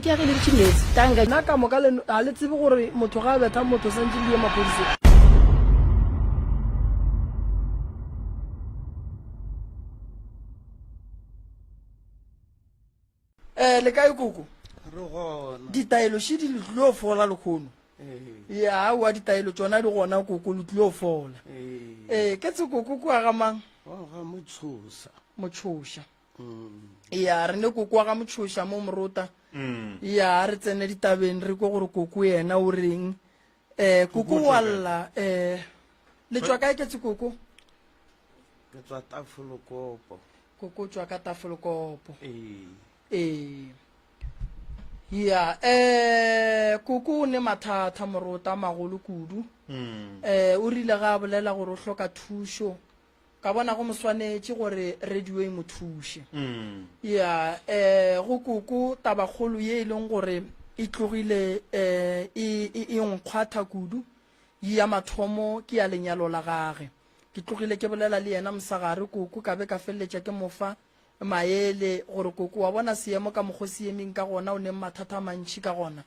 ke ageleditše meetse. Tanga. Na ka moka le ga le tsebe gore motho ga a betha motho santše le ye maphodiseng? Eh, le kae koko? Re gona. Ditaelo še di le tlilo fola lekgono. Ee. Ya, aowa ditaelo tšona di gona koko, le tlilo fola. Ee. Eh, ke tse koko kwa ga mang? Wa ga Motšhoša. Motšhoša. Ya, re ne koko wa ga Motšhoša mo Morota. Ya, re tsene ditabeng re kwe gore koko yena o reng. Eh, koko wa lla. Eh, le tšwa kae ke tse koko? Ke tswa Tafolokopo. Koko o tšwa ka Tafolokopo. Ee. Ee. Ya, eh, koko o ne mathata Morota a magolo kudu. Eh, o rile ga a bolela gore o hloka thušo, ka bona go mo swanetše gore radio e mo thuše. Ya, eh, go koko tabakgolo ye e leng gore e tlogile eh, e, e, e nkgwatha kudu, ya mathomo ke ya lenyalo la gage. Ke tlogile ke bolela le yena mosagare koko, ka be ka feleletša ke mo fa maele gore koko wa bona seemo ka mokgo se emeng ka gona, o neng mathata a mantši ka gona.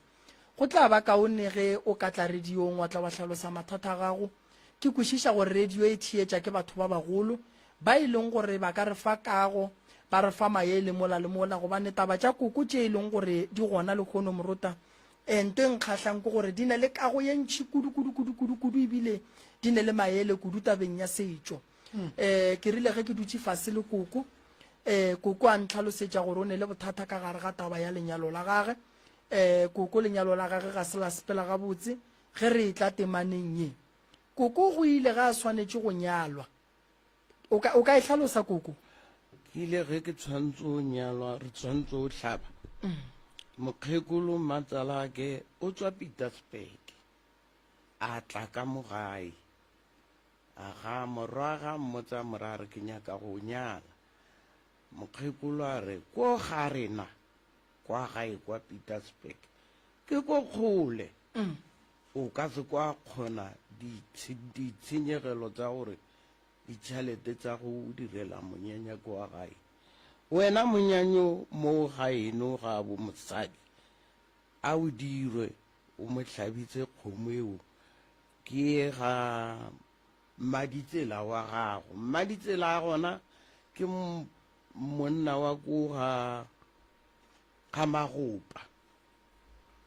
Go tla ba kaone ge o ka tla radiong wa tla wa hlalosa mathata a gago. Ke kwešiša gore radio e theetša ke batho ba bagolo ba e leng gore ba ka re fa kago, ba re fa maele mola le mola gobane taba tša koko tše e leng gore di gona lehono morota E, nto e nkgahlang ke gore di na le kago ye ntši kudu, kudu, kudu, kudu, kudu, ebile di ne le maele kudu tabeng ya setšo. Um ke rile ge ke dutše fase le koko, um koko a ntlhalosetša gore o ne le bothata ka gare ga taba ya lenyalo la gage. Um koko lenyalo la gage ga se la sepela gabotse ge re etla temaneng ye. Koko go ile ge a swanetše go nyalwa. O ka, o ka e hlalosa koko? Ke ile ge ke tshwanetse o nyalwa, re tshwanetse o hlaba. Mokgekolo mmatsalake o tswa Pietersburg, a tla ka mo gae. A ga morwa ga mmotsa mora a re ke nyaka go nyala. Mokgekolo a re ko ga rena kwa gae kwa Pietersburg ke ko kgole. O ka se kwa kgona ditshenyegelo tsa gore ditšhelete tsa go direla monyanya kwa gae. Wena monyanyo mo gaeno ga bo mosadi a o dirwe o mo hlabitse kgomo eo ke ye ga mmaditsela wa gago. Mmaditsela a gona ke monna wa ko ga ga Magopa.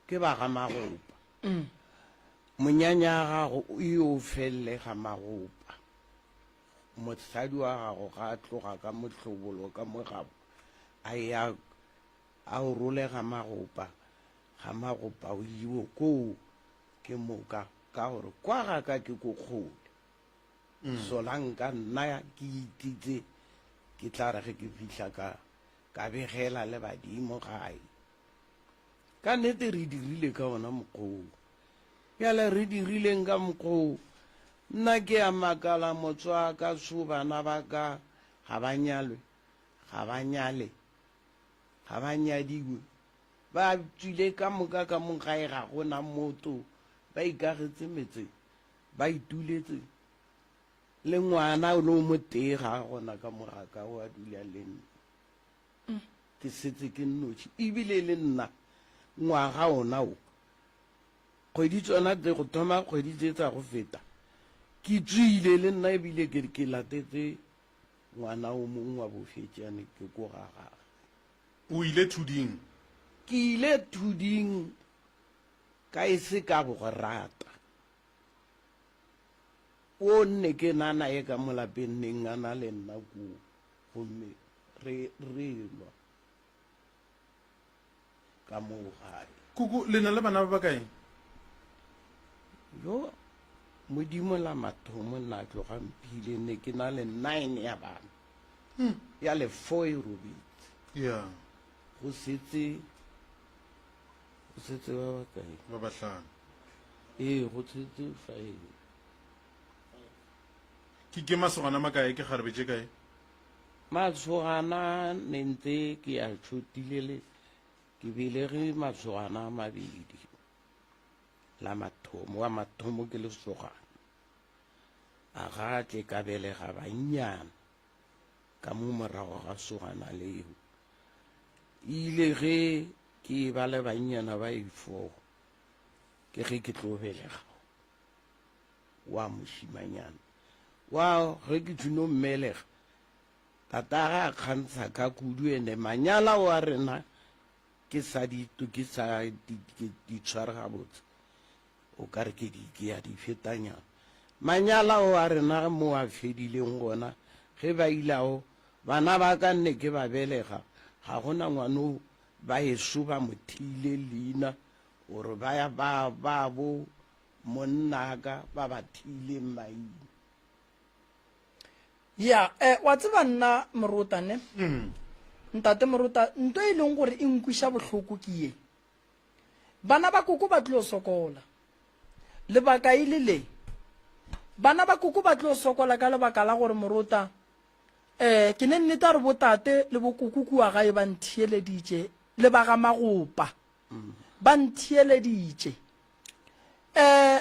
Ke ba ga Magopa. Monyanya wa gago o yo felele ga Magopa. Mosadi wa gago ga a tloga ka mohlobolo ka mo gabo a ya a o role ga Magopa, ga Magopa o iwe koo ke moka ka gore kwa ga ka ke ko kgole. Solanka nna ke ititse ke tla re ge ke fihla ka ka begela le badimo gae. Ka nnete re dirile ka ona mokgwa wo. Bjale re dirileng ka mokgwa wo? Nna ke a makala motswaka so bana ba ka ga ba nyalwe, ga ba nyale, ga ba nyadiwe. Ba tšwile ka moka ka mo gae ga go na motho, ba ikagetse metse, ba ituletse. Le ngwana o le o motee ga a gona ka mo ga ka o a dula le nna. Ke setse ke nnoši, ebile le nna ngwaga ona wo, kgwedi tsona tse, go thoma kgwedi tse tsa go feta, ke tswile le nna ebile ke, ke latetse ngwana o mongwe wa bofetšane ke ko ga gagwe. O ile thuding? Ke ile thuding ka e se ka go rata. O nne ke na naye ka mo lapeng neng a na le nna koo. Gomme re, re lwa ka moo gae. Koko, le na le bana ba bakae? Yo, Modimo la mathomo nna tloga mphile, ne ke na le 9 ya bana. Hmm. Ya le 4 e robetse. Yeah. Go setse, go setse ba bakae? Ba bahlano. Ee, go setse 5. Ke ke masogana makae ke kgarebe tše kae? Masogana ne ntse ke a tšhotile le ke belege masogana a mabedi. La mathomo wa mathomo ke lesogana. A ga tle ka belega bannyana ka mo morago ga sogana leo. Ile ge. Ke ba le bannyana ba i-four ke ge ke tlo belega wa mošimanyana. Wa ge ke tšino mmelega, tatagwe a kgantsha ka kudu ene manyala wa rena ke sa di ke sa di, di tshware gabotse. O ka re ke di ke ya di fetanyana. Manyala o a rena mo a fedileng gona ge ba ilago bana ba ka nne ke ba belega ga gona ngwano ba eso ba mo theile leina gore ba ya ba ba bo monnaka ba ba theileng maina. Ya, eh, wa tseba nna Morota ne? Ntate Morota, nto e leng gore e nkwiša bohloko ke ye. Bana ba koko ba tlo sokola. Lebaka e le le. Bana ba koko ba tlo sokola ka lebaka la gore morota, eh, ke ne nnete a re botate le bokoko kua gae ba ntheeleditše, le ba ga Magopa ba ntheeleditše. Eh,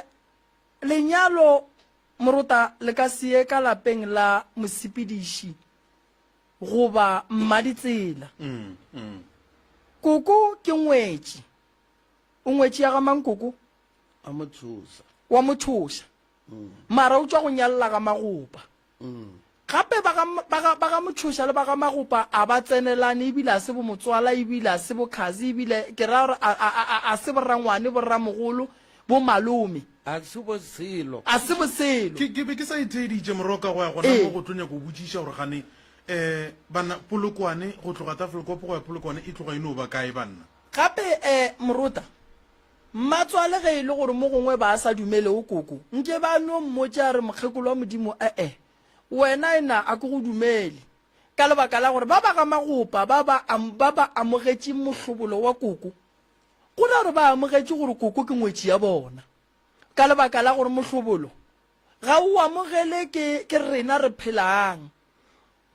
lenyalo morota le ka se ye ka lapeng la mosepediši goba mmaditsela. Koko ke ngwetši. O ngwetši ya ga mang koko? Wa motšhoša. Wa motšhoša. Mara o tšwa go nyalela ga Magopa. Gape ba ga, ba ga, ba ga Motšhoša le ba ga Magopa a ba tsenelane ebile a se bo motswala ebile a se bo khazi ebile ke ra gore a, a, a, a se borangwane, borramogolo, bo malome. A se bo selo. A se bo selo. Ke, ke be ke sa itheeditše, Moroka, go ya gona Ee. mo go tlo nyaka go botšiša gore gane um banna Polokwane, go tloga Tafelkop go ya Polokwane e tloga e no ba kae banna? Gape um Morota, mmatswale ge e le gore mo gongwe ba sa dumelego koko, nke ba no mmotša re mokgekolo wa Modimo, e-e, wena ena a ke go dumele, ka lebaka la gore ba ba ga Magopa ba ba, ba ba amogetše mohlobolo wa koko, Go ra gore ba amogetše gore koko ke ngwetši ya bona, ka lebaka la gore mohlobolo ga o amogele ke, ke rena re phelang.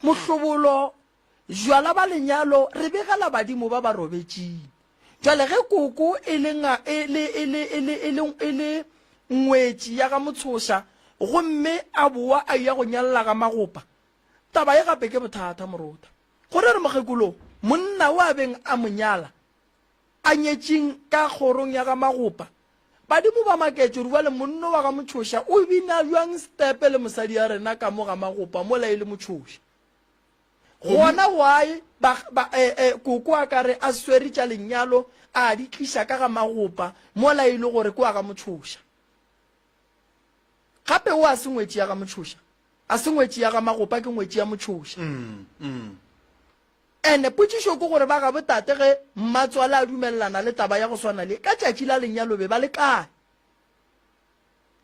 Mohlobolo, jwala ba lenyalo re begela badimo ba ba robetšing. Jwale ge koko e le nga, e le, e le, e le, e le, e le ngwetši ya ga Motshoša gomme a boa a eya go nyalela ga Magopa, taba ye gape ke bothata, Morota. Go ra gore mokgekolo, monna o a beng a mo nyala, a nyetšeng ka kgorong ya ga Magopa. Badimo ba maketše gore bjale monno wa ga Motšhoša o bina bjang stepe le mosadi ya rena ka mo ga Magopa mola e le Motšhoša. Gona why ba, ba, eh, eh, koko a ka re a swere tša lenyalo a di tliša ka ga Magopa mola e le gore ke wa ga Motšhoša. Gape o a se ngwetši ya ga Motšhoša, a se ngwetši ya ga Magopa ke ngwetši ya Motšhoša. Mm, mm. Ene potšišo ke gore ba gabo tate ge mmatswale a dumelelana le taba ya go swana le ka tšatši la lenyalo be ba le kae?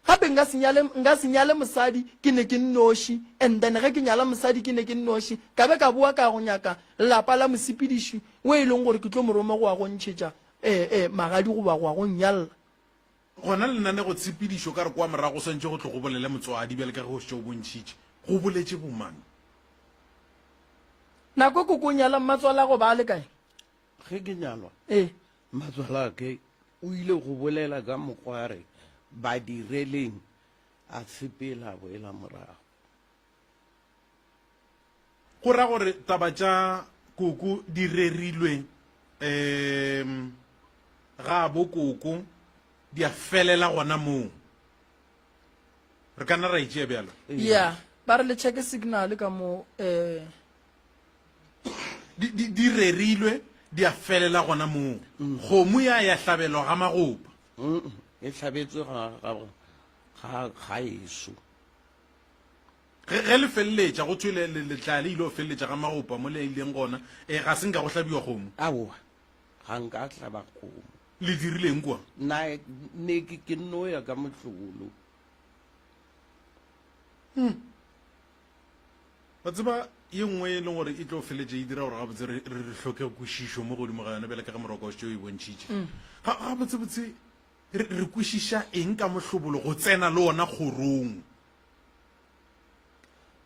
Gape nka se nyale, nka se nyale mosadi ke ne ke nnoši and then ge ke nyala mosadi ke ne ke nnoši ka be ka boa ka ya go nyaka lapa la mosepediši o e leng gore ke tlo mo roma go ya go ntšhetša eh, eh, magadi goba go ya go nnyalla. Gona lenanegotshepedišo ka re kwa morago go swantše go tlo go bolele motswadi bjale ka ge o šetše o bontšhitše go boletše bomang. Nako e koko o nyala mmatswala'go ba le kae? Ge ke nyalwa, Ee. mmatswala'ke o ile go bolela ka mokgwa a re ba direleng, a sepela a boela morago. Go ra gore taba tša koko di rerilwe um gabo koko di a felela gona moo. Re ka nna ra e tšea bjalo. Ya, ba re le checke signal ka mo eh. Di, di, di rerilwe di a felela gona moo. Kgomo ya ya hlabelwa ga Magopa. E hlabetswe ga, ga, ga, ga eso. Ge, ge le feleletša, go thwe le, le, le tla le ile go feleletša ga Magopa mo le ileng gona. E, ga se nka go hlabiwa kgomo. Aowa, ga nka hlaba kgomo. Le dirileng kua? Nna ne ke, ke nno ya ka mohlolo. Wa tseba, ye nngwe e leng gore e tlo feletša e dira gore gabotse re, re, re hloke kwešišo mo godimo ga yona, bjale ka ge Morwa o šetše o e bontšhitše. Ga, gabotsebotse re, re kwešiša eng ka mohlobolo go tsena le ona kgorong?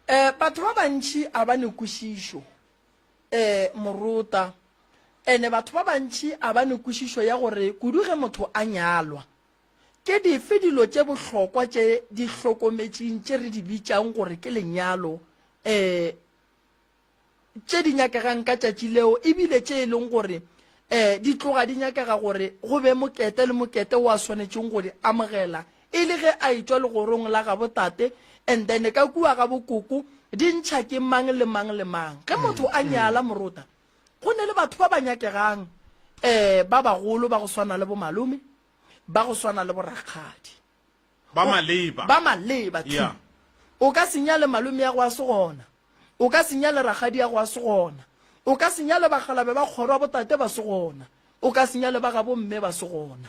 Eh, batho ba bantši a ba ne kwešišo, eh, morota. Ene batho ba bantši a ba ne kwešišo ya gore kudu ge motho a nyalwa, ke dife dilo tše bohlokwa tše di hlokometšeng tše re di bitšang gore ke lenyalo, eh, tše di nyakegang ka tšatši leo, ebile tše e leng gore, um di tloga di nyakega gore go be mokete le mokete o a swanetšeng go di amogela e le ge a etšwa legorong la gabo tate and then ka kua ga bokoko di ntšha ke mang le mang le mang. Ge motho a nyala morota, go ne le batho ba ba nyakegang um ba bagolo ba go swana le bomalome, ba go swana le borakgadi. Ba maleba. Ba maleba thwi. Yeah. O ka se nyale malomeago a se gona. O ka se nyale rakgadiago a se gona. O ka se nyale bakgalabe ba kgoro ya botate ba se gona. O ka se nyale ba gabo mme ba se gona.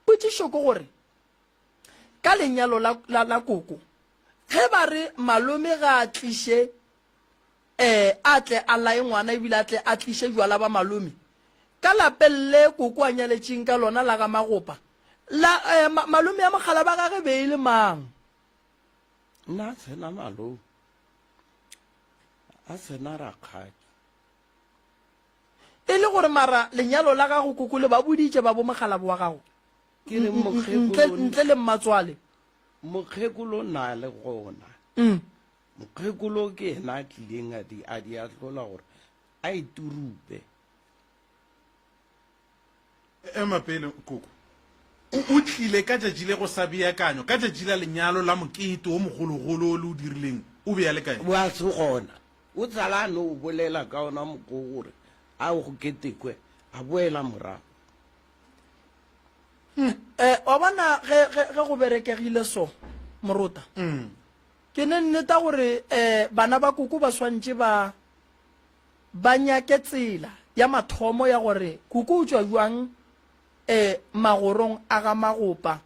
Potšišo ke gore, ka lenyalo la, la, la koko, ge ba re malome ga a tliše um a tle a laye ngwana ebile a tle a tliše jwala ba malome, ka lapeng le koko a nyaletšeng ka lona la ga Magopa, la, eh, ma, malome ya mogala ba gage be e le mang? Nna a sena malome, a sena rakgadi. E le gore mara lenyalo la gago koko le ba boditše ba bo mogalabo wa gago? Ke re Ntle, mokgekolo, ntle le mmatswale. mokgekolo na le gona. Mokgekolo ke yena a tlileng a di, a di ahlola gore a e turupe. Ema pele, koko. O, o tlile ka tšatši le go sa beakanywa, ka tšatši la lenyalo la mokete wo mogologolo wo le o dirileng, o be a le kae? O a se gona. O tsala a no bolela ka ona mokgwa wo gore a go ketekwe, a boela morago. Eh, wa bona ge, ge, ge go berekegile so, morota. Ke ne nneta gore eh, bana ba koko ba swantše ba, ba nyake tsela ya mathomo ya gore koko o tšwa bjang eh, magorong a ga Magopa,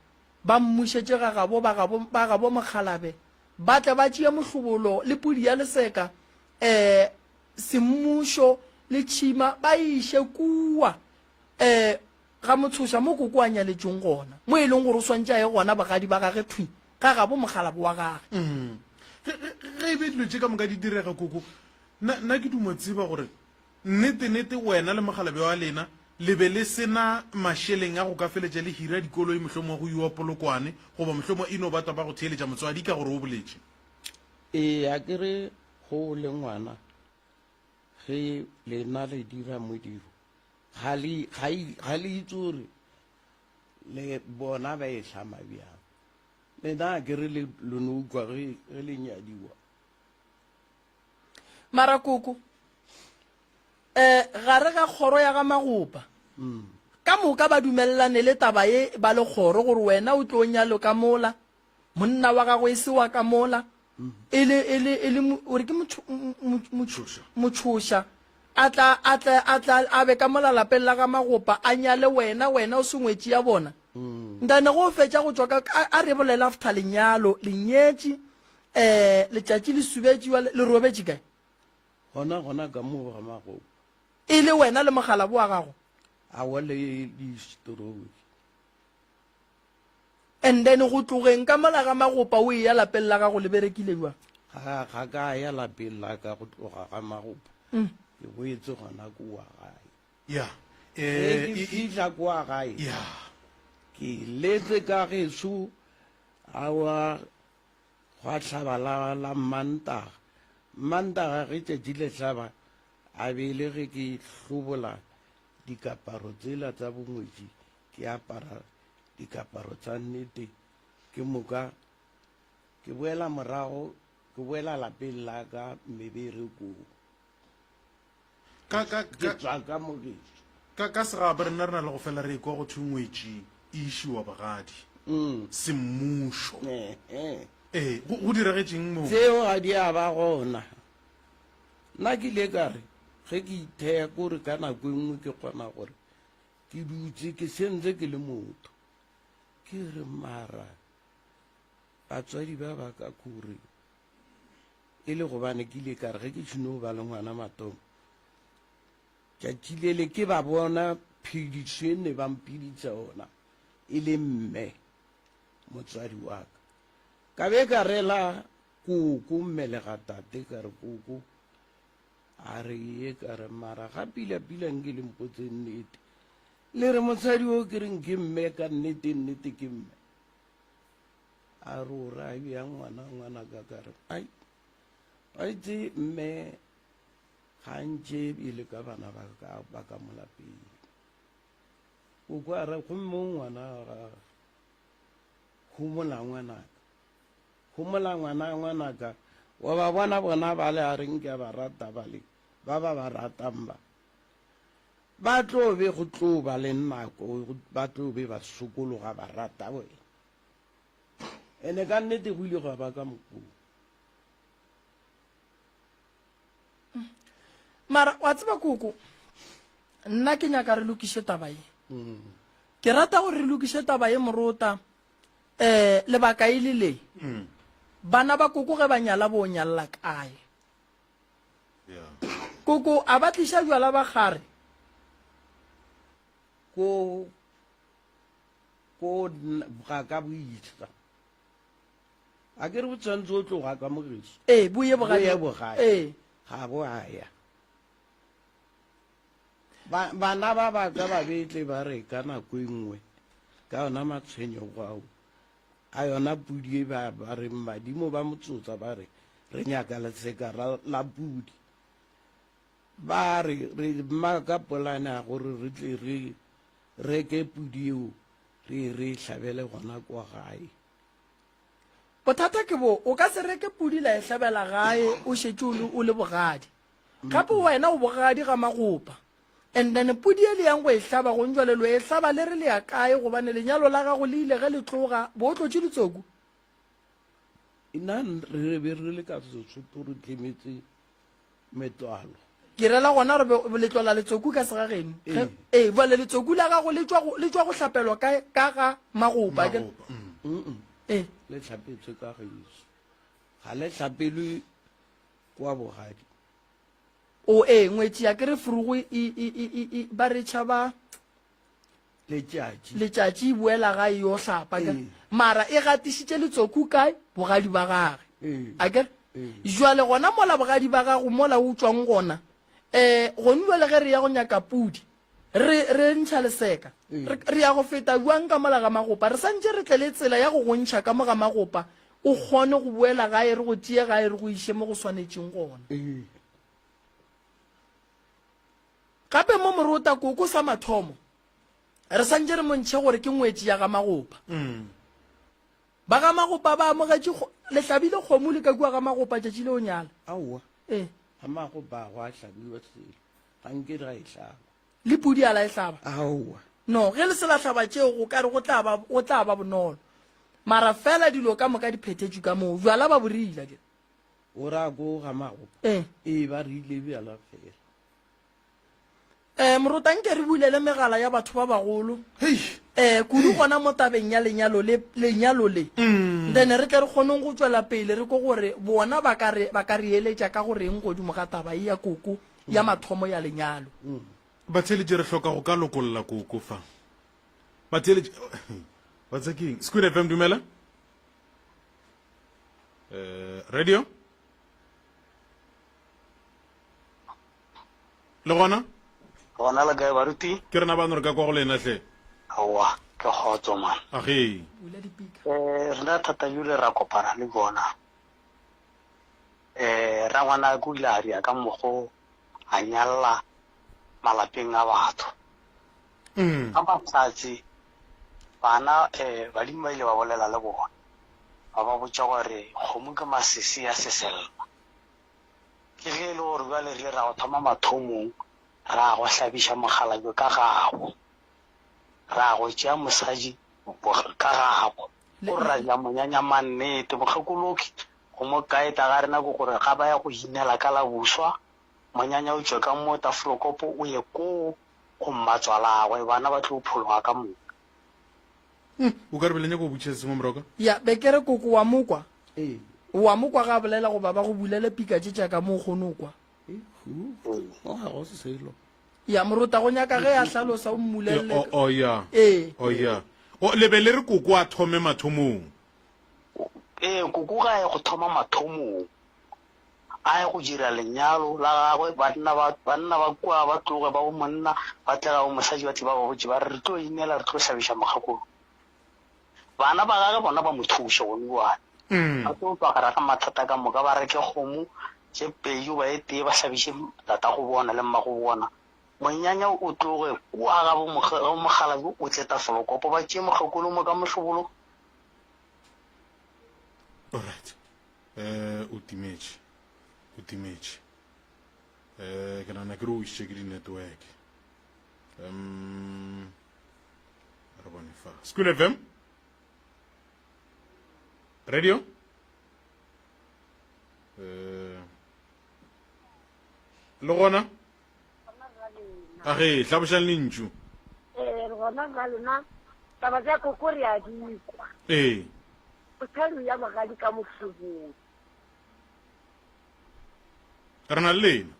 ba mmušetše ga gabo ba gabo, ba gabo Mokgalabe, ba tle ba tšee mohlobolo le pudi ya leseka, eh, semmušo le tšhima ba e iše kua eh, ga Motshoša mo koko a nyaletšweng gona, mo e leng gore o swantše a ye gona bogadi ba gage thwi ga gabo mokgalabo wa gage. Mm. Ge, ge, ge e be dilo tše ka moka di direga, koko, nna, nna ke duma tseba gore nnete-nete wena le mokgalabje wa lena le be le se na mašeleng a go ka feletša le hira dikoloi mohlomongwe go iwa Polokwane, goba mohlomongwe e no ba taba go theeletša motswadi ka gore o boletše. Ee, a ke re go le ngwana, ge lena le dira modiro, ga le, ga, ga le itse gore le bona ba e hlama bjang. Lena a ke re le, le no utlwa ge, ge le nyadiwa. Mara koko, eh, gare ga kgoro ya ga Magopa, ka moka ba dumelelane le taba ye ba le kgoro gore wena o tlo nyalo ka mola, monna wa gago e se wa ka mola, e le, e le, e le, o re ke motšhoša, motšhoša, a tla, a tla, a tla, a be ka mola lapeng la ga Magopa, a nyale wena, wena o se ngwetši ya bona. Ntane go fetša go tšwa ka, a, a re bolela after lenyalo, le nyetše, eh, letšatši le subetše, jwale le robetše kae? Gona, gona ka mo ga Magopa. E le wena le mogalabo wa gago? Aowa, le, le stroke. And then go tlogeng ka mola ga Magopa o eya lapeng la gago le berekile jwang? Ga, ga ka ya lapeng la ka go tloga ga Magopa. Ke boetse gona kua gae. Ya. Ge Eh, ke e, e, fihla kua gae, ya. ke letse ka geso, aowa, gwa hlaba la, la Mmantaga. Mmantaga ge tšatši le hlaba, a be e le ge ke hlobola dikaparo tsela tsa bongwetši, ke apara dikaparo tsa nnete, ke moka ke boela morago, ke boela lapeng la ka meberekong. Ka, ka, Ke ka, tšwa ka mo gešo. ka, ka segabo rena re na le go fela re ekwa go thwe ngwetši e išiwa bogadi. Semmušo. Ehe. Ee, go, go diragetšeng moo? Tseo ga di a ba gona. Nna ke ile ka re ge ke itheya ko re ka nako e nngwe ke kgona gore ke dutse ke sentse ke le motho. Ke re mara batswadi ba ba ka kore e le gobane ke ile ka re ge ke šino ba le ngwana mathomo tšatši lele ke ba bona phedišo e ne ba mpheditša ona e le mme motswadi wa ka. Ka be ka rela koko mmelega tate ka re koko a re ye ka re mara ga pila pila nke le mpotse nnete le re mosadi o ke reng ke mme ka nnete nnete ke mme a re o ra bjang ngwana ngwana ka ka re ai wa itse mme Ga ntše e le ka bana ba ka ba ka mo lapeng. Koko a re, Gomme o ngwana wa gagwe, homola ngwanaka. Homola ngwana ngwanaka. Wa ba bona bona bale a reng ke a ba rata bale, ba ba ba ratang ba. Ba tlo be go tlo ba le nako, ba tlo be ba sokologa ba rata wena. Ene ka nnete go ile gwa ba ka mokgwa wo. Mara wa tseba koko, nna ke nyaka re lokiše taba ye. Ke rata gore re lokiše taba ye morota, um lebaka e le le. Bana ba koko ge ba nyala bo nyalla kae? Koko a ba tliša bjala ba gare? Ko ko ga ka boisa. A ke re bo tshwanetse o tloga ka mo geso. Ee, bo ye bogadi. Bo ye bogadi. Ee. Ga bo a ya. Ba, bana ba ba ka ba betle ba re ka nako e nngwe ka yona matshwenyego ao a yona pudi e ba ba re badimo ba motsotsa ba re re nyaka letseka la pudi ba re re maka polane ya gore re tle re reke pudi eo re re e hlabele gona kwa gae. Bothata ke bo, o ka se reke pudi la e hlabela gae o šetše o le, o le bogadi. Gape wena o bogadi ga magopa. And then pudi e le yang go e hlaba gong jwale lo e hlaba le re le ya kae gobane lenyalo la gago le ile ge le tloga bo o tlotše ditsoku. Nna re be re le ka Sesotho re tlemetse metlwalo. Ke rela gona re be le tlola letsoku ka segageno. Ee. Ee, bjale letsoku la gago le tšwa go, le tšwa go hlapelwa ka, ka ga magopa. Ke- Magopa, mm. Ee. Le hlapetswe ka geso. Ga le hlapelwe kwa bogadi. O ee, ngwetši a ke re frugo e, e, e, e, e, ba re tšhaba Letšatši. Letšatši e boela gae yo hlapa akere? Ee. Mara e gatišitše letsoku kae? Bogadi ba gage. Ee. Akere? Ee. Jwale gona mola bogadi ba gago mola o tšwang gona, um gone jwale ge re ya go nyaka pudi, re, re ntšha leseka. Ee. Re, re ya go feta bjang ka mola ga magopa? Re santše re tle le tsela ya go go ntšha ka mo ga magopa, o kgone go boela gae, re go tšee gae re go iše mo go swanetšeng gona. Ee. Gape mo morota koko sa mathomo re santše re mo ntšhe gore ke ngwetši ya ga Magopa. Ba ga Magopa ba amogetše le hlabile kgomo le ka kua ga Magopa tšatši le o nyala. Aowa. Ee. Ga Magopa gwa hlabiwa selo. Ga nke ra e hlaba. Le pudi a la e hlaba? Aowa. No, ge le se la hlaba tšeo go ka re go tla ba go tla ba bonolo. Mara fela dilo ka moka di phethetšwe ka moo. Bjala ba bo rile akere? O ra ko ga Magopa? Ee. Ee, ba rile bjala fela. Eh, morota nke re bulele megala ya batho ba bagolo eh kudu gona mo tabeng ya lenyalo le lenyalo le mm. then re tle re kgoneng go tšwela pele re ko gore bona ba ka re ba ka re eletša ka go reng godimo ga taba e ya koko ya mm. mathomo ya lenyalo mm. batheeletši re hloka go ka lokolla koko fa batheeletši ba tsa keng squid fm dumela eh radio Le gona? Gona le kae baruti? Ke rena bano re ka kwa go lena hle. Aowa, ke kgotso man. Agee. Eh, rena thata bjole ra kopana le bona. Eh, rangwanake o ile a ria ka mokgo a nyalla malapeng a batho. Mm. Ka matsatsi bana eh badimo ba ile ba bolela le bona. Ba ba botša gore kgomo ke masese ya sesella. Ke ge e le gore bjale re ile ra go thoma mathomong, ra go hlabiša mokgalabje ka gabo, ra go tšea mosadi ka gabo, o re ra dira monyanya mannete. Mokgekoloki go mo kaeta ga rena ke gore ga ba ya go inela ka la buswa, monyanya o tšwe ka mo Tafelokopo o ye koo go mmatswalagwe, bana ba tlo phologa ka moka. O ka re be le nyaka go botšiša se sengwe Moroka? Ya, be ke re koko wa mo kwa. Ee. Wa mo kwa ga a bolela goba ba go bulele pika tše tša ka mo o kgone o kwa. Ehu, o ga go selo. Ya, morota go nyaka ge a hlalosa o mmulele. O, o, ya. Ee. O, ya. O, le be le re koko a thome mathomong. Ee, koko ga a ye go thoma mathomong. A ye go dira lenyalo la gagwe, banna ba, banna ba kua ba tloge ba bo monna, ba tle ga bo mosadi, ba tle ba ba botše ba re, Re tlo inela, re tlo hlabiša mokgekolo. Bana ba gage bona ba mo thuše gone bjale. Ba tlo tšwa gare ga mathata ka moka, ba reke kgomo. Tše pedi goba e tee ba hlabiše tatago bona le mmago bona. Monyanya o tloge kua ga bo mokgalabje o tle Tafelokopo ba tšee mokgekolo mo ka mohlobolo. Alright. Eh, o timetše. O timetše. Eh, ke nagana ke re o išitše ke di-network. Um, re bone fa. School FM? Radio? Eh, le gona a ge hlabošang lentšu ee re gona ga lena taba tša koko re a di kwa ee mosadi ya bogadi ka mohlobolo re na le lena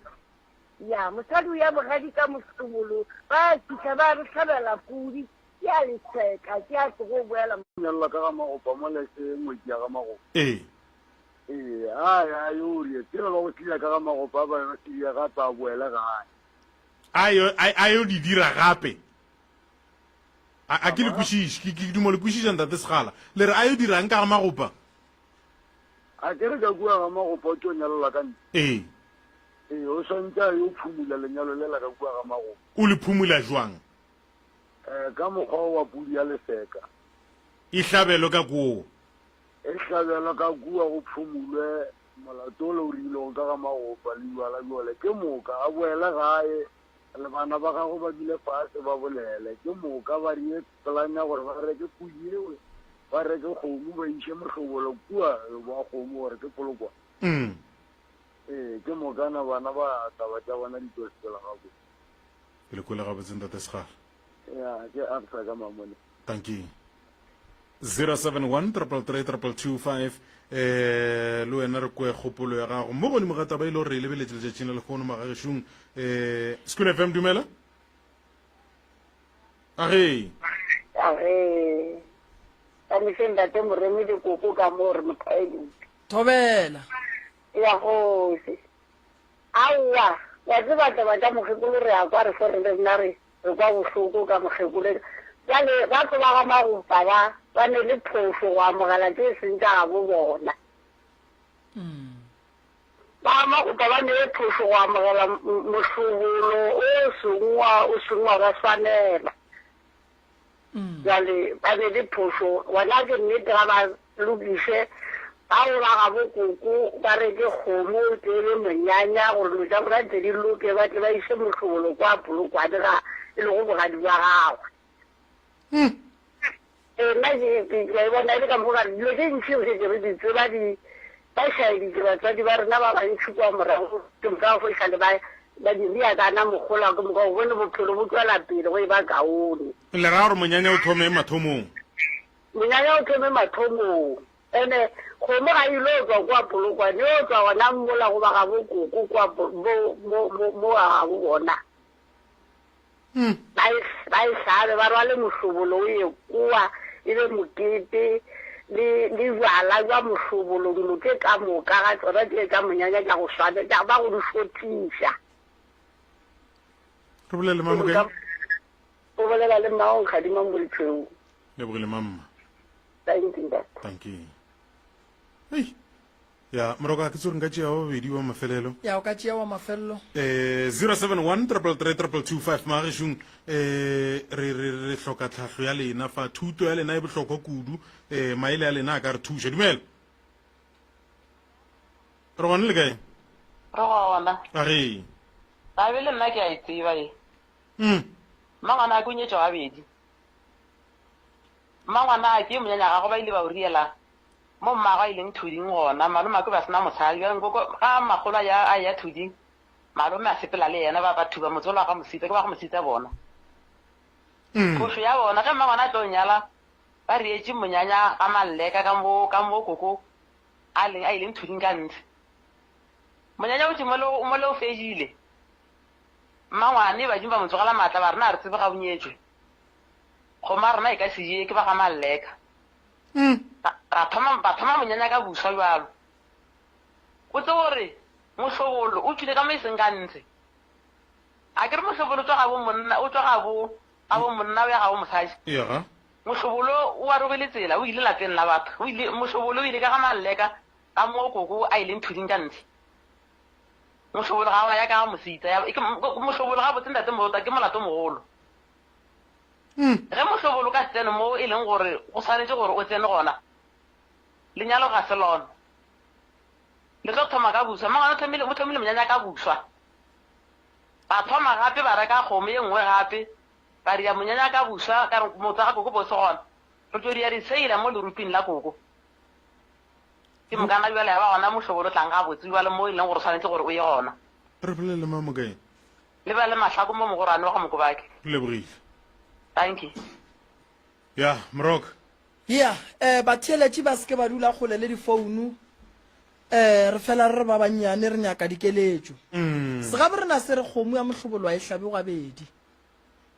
ya mosadi ya bogadi ka mohlobolo ba fitlha ba re hlabela pudi ke a leseka ke a tlogo boela Nyalelwa ka ga magopa mola e se ngwetši ya ga magopa. Ee. Ee, a ya a yo ria. Tsela ba go tliša ka ga magopa ba ba tliša gape a boele gae. A yo a a yo di dira gape. A a ke le kwešiše, ke ke dumo le kwešiša ntate Segala. Le re a yo dirang ka ga magopa? A ke re ka kua ga magopa o tlo nyalelwa ka ntle. Ee. Ee, o swantše a yo phumula lenyalo lela ka kua ga magopa. O le phumula jwang? Eh, ka mokgwa wa pudi ya leseka. E hlabelwe ka koo. E hlabelwe ka kua go phumulwe molato ole o rilego ka ga magopa le bjala bjole. Ke moka a boele gae le bana ba gagwe ba dule fase ba bolele. Ke moka ba rie plan ya gore ba reke pudi ewe, ba reke kgomo ba iše mohlobolo kua wa kgomo gore ke polokwane. Mm. Ee, ke mokana bana ba taba tša bona di tlo sepela gabotse. Ke le kwele gabotse ntate Segala. Ya, ke Absa ka Mamone. Dankie. 071 333 2225 eh le wena re kwe kgopolo ya gago mo godimo ga taba e le gore re e lebeletše letšatšing la lehono magagešong eh School FM dumela age Age. Ka meseng ntate Moremi le koko ka mo re mothaeditse. Thobela. Ya kgosi. Aowa, wa tseba taba tša mokgekolo re a kwa re fo re le rena re re kwa bohloko ka mokgekolo. Bjale batho ba ga Magopa ba ba ne le phošo go amogela tše e seng tša gabo bona. Ba ga Magopa ba ne le phošo go amogela mohlobolo o seng wa o seng wa ba swanela. Bjale ba be le phošo, gona ke nnete ga ba lokiše bao ba gabo koko ba reke kgomo e tee le monyanya gore dilo tša bona tle di loke ba tle ba iše mohlobolo kwa Polokwane ga e lego bogadi bja gagwe. Ee, nna ke ke ke a e bona e le ka mokgwa o ka re dilo tše ntši re šetše re di tseba di ba šaeditše batswadi ba rena ba bantši kua morago ke moka go fihla le ba ba di ria kana mogola ke moka o bone bophelo bo tšwela pele go e ba kaone. Le ra gore monyanya o thome mathomong? Monyanya o thome mathomong. Ene kgomo ga e ilo tšwa kua Polokwane, e yo tšwa gona mola go ba gabo koko kua mo mo mo mo ga gabo bona. Ba e, ba e hlabe, ba rwale mohlobolo o ye kua, e be mokete, le, le bjala bja mohlobolo, dilo tše ka moka ga tšona tše tša monyanya tša go swana, tša ba go di šothiša. Re bolele le mama kae? O bolela le mmago Nkgadima Molitšhweu. Lebogile mamma. Thank you, ntate. Thank you. Hey. Ya, moroka ke tsore nka tšea wa babedi wa mafelelo. Ya, o ka tšea wa mafelelo. Eh, 071 333 2225 magešong eh re re re hloka tlhahlo ya lena fa thuto ya lena e bohlokwa kudu eh maele a lena a ka re thuša dumela re gona le kae Re gona. a re Gabe le nna ke a e tseba ye. mm Mmangwana a ke o nyetšwe gabedi. Mmangwana a ke monyanya gagwe ba ile ba o riela Mo mmagwe a ileng thuding gona, malome a ke be a se na mosadi. Bjale nkoko, ga makgolo a ya, a eya thuding, malome a sepela le yena, ba, ba thuba motse wola wa ga Mositsa, ke ba ga Mositsa bona. Phošo ya bona, ge mmangwana a tlo nyala, ba rietše monyanya ga Malleka ka mo, ka mo koko a leng, a ileng thuding ka ntshe. Monyanya o tše mole, mole o fedile. Mmangwane, badimo ba mo tsogela maatla, ba re, Na re tsebe ga o nyetšwe? Kgomo ya rena e ka se je, ke ba ga Malleka. Ra, ra thoma, ba thoma monyanya ka buswa bjalo. O tsebe gore mohlobolo o tšwile ka mo e seng ka ntshe. A ke re mohlobolo o tšwa gabo monna, o tšwa gabo, gabo monna o ya gabo mosadi. Ya. Mohlobolo o arogile tsela, o ile lapeng la batho. O ile, mohlobolo o ile ka ga Malleka, ka mo koko a ileng thuding ka ntshe. Mohlobolo ga wa ya ka ga mosita. Ya, ke, mohlobolo gabotse ntate Morota ke molato mogolo. Ge mohlobolo o ka se tsene mo e leng gore go swanetše gore o tsene gona, lenyalo ga se lona. Le tlo thoma ka buswa. Mmangwane o thomile, o thomile monyanya ka buswa. Ba thoma gape ba reka kgomo ye nngwe gape, ba dira monyanya ka buswa, ka re motse ga koko bo se gona. Re tlo dira diseila mo leruping la koko. Ke mokana bjale ya ba gona mohlobolo o tlang gabotse bjale mo e leng gore o swanetše gore o ye gona. Re bolele le mang mokae? Le ba le Mahlako mo mogorwane wa ga Mokobake. Re lebogile. Dankie. Ya, Moroka. Ya, eh, batheeletši ba se ke ba dula kgole le difounu. Eh, re fela re re ba bannyane re nyaka dikeletšo. Segabo rena se re kgomo ya mohlobolo a e hlabe gabedi.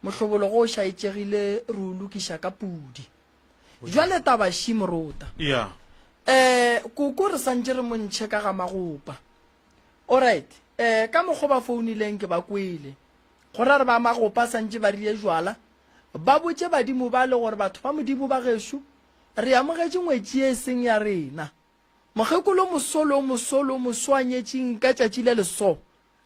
Mohlobolo go o šaetšegile re o lokiša ka pudi. Jwale taba ši morota. Ya. Eh, koko re santše re mo ntšhe ka ga magopa. Alright, eh, ka mokgo ba founileng ke ba kwele. Go ra re ba magopa santše ba rie jwala. Ba botše badimo bale gore batho ba Modimo ba gešo re amogetše ngwetši ye e seng ya rena. Mokgekolo mosolo mosolo moso a nyetšing ka tšatši le leso.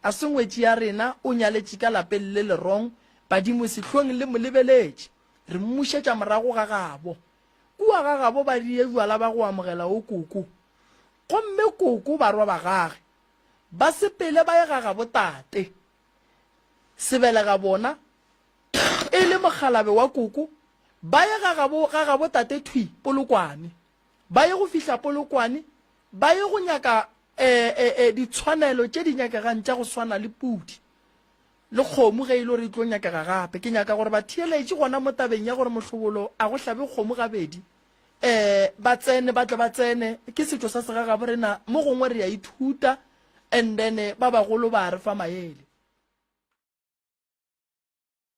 A se ngwetši ya rena o nyaletše ka lapeng le le wrong badimo sehlong le mo lebeletše. Re mmušetša morago ga gabo. Kua ga gabo ba die jwala ba go amogela o koko. Gomme koko barwa ba gage ba sepele ba ye ga gabo tate. Sebelega bona e le mokgalabe wa koko ba ye ga gabo ga gabo tate thwi Polokwane. Ba ye go fihla Polokwane ba ye go nyaka e, e, e, ditshwanelo tše di nyakegang tša go swana le pudi le kgomo ge e le gore e tlo nyakega gape. Ke nyaka gore batheeletši gona mo tabeng ya gore mohlobolo a go hlabe kgomo gabedi, um ba tsene, ba tle ba tsene. Ke setšo sa segagabo rena, mo gongwe re a ithuta and then ba bagolo ba re fa maele.